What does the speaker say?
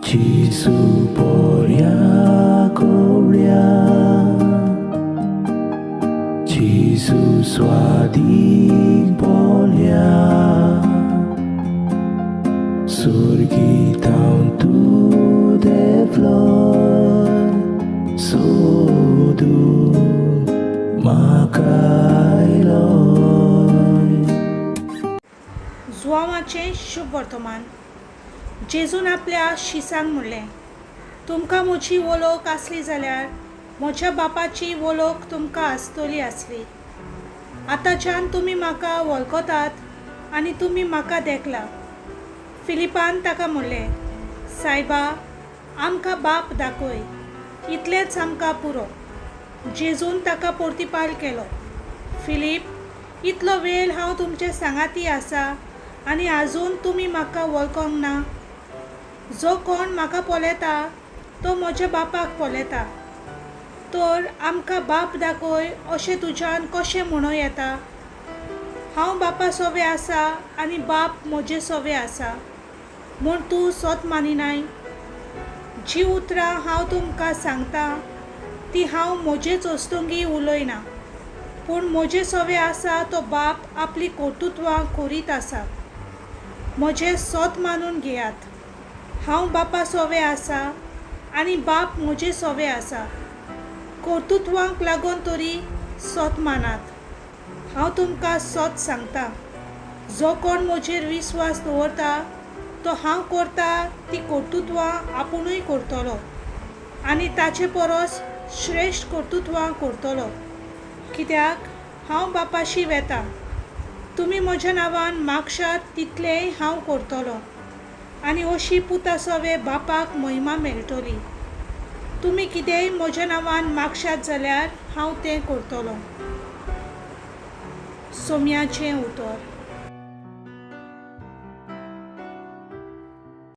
जेजू बोऱ्या कोवळ्या, जेजू स्वादीक बोल्या, सुर्गी थावन तूं देंवलोय, सोदूंक म्हाका आयलोय. जुवांवाचें शुभ वर्तमान. जेजून आपल्या शिसांक म्हणलें, तुमकां म्हजी वळख आसली जाल्यार म्हज्या बापाची वळख तुमकां आसतली आसली. आतांच्यान तुमी म्हाका वळखतात आनी तुमी म्हाका देखला. फिलिपान ताका म्हणलें, सायबा, आमकां बाप दाखय, इतलेंच आमकां पुरो. जेजून ताका पोर्तिपाल केलो, फिलीप, इतलो वेळ हांव तुमचे सांगाती आसा आनी आजून तुमी म्हाका वळखोंक ना? जो कोण म्हाका पळयता तो म्हज्या बापाक पळयता. तर आमकां बाप दाखय अशें तुज्यान कशें म्हणूं येता? हांव बापा सोवे आसा आनी बाप म्हजे सोवे आसा म्हूण तूं सोत मानिनाय? जीं उतरां हांव तुमकां सांगतां तीं हांव म्हजेच वस्तुंगी उलयना, पूण म्हजे सोवे आसा तो बाप आपलीं कर्तुत्वां करीत आसा. म्हजें सोत मानून घेयात, हांव बापा सोवे आसा आनी बाप म्हजे सोवे आसा. कर्तुत्वांक लागून तरी सोत मानात. हांव तुमकां सोत सांगतां, जो कोण म्हजेर विस्वास दवरता तो हांव करता तीं कर्तुत्वां आपुणूय करतलो आनी ताचे परस श्रेश्ठ कर्तुत्वां करतलो, कित्याक हांव बापाशी वेतां. तुमी म्हज्या नांवान मागशात तितलेंय हांव करतलों आनी अशी पुता सोवे बापाक महिमा मेळटली. तुमी कितेंय म्हज्या नांवान मागशात जाल्यार हांव तें करतलों. सोम्याचें उतर.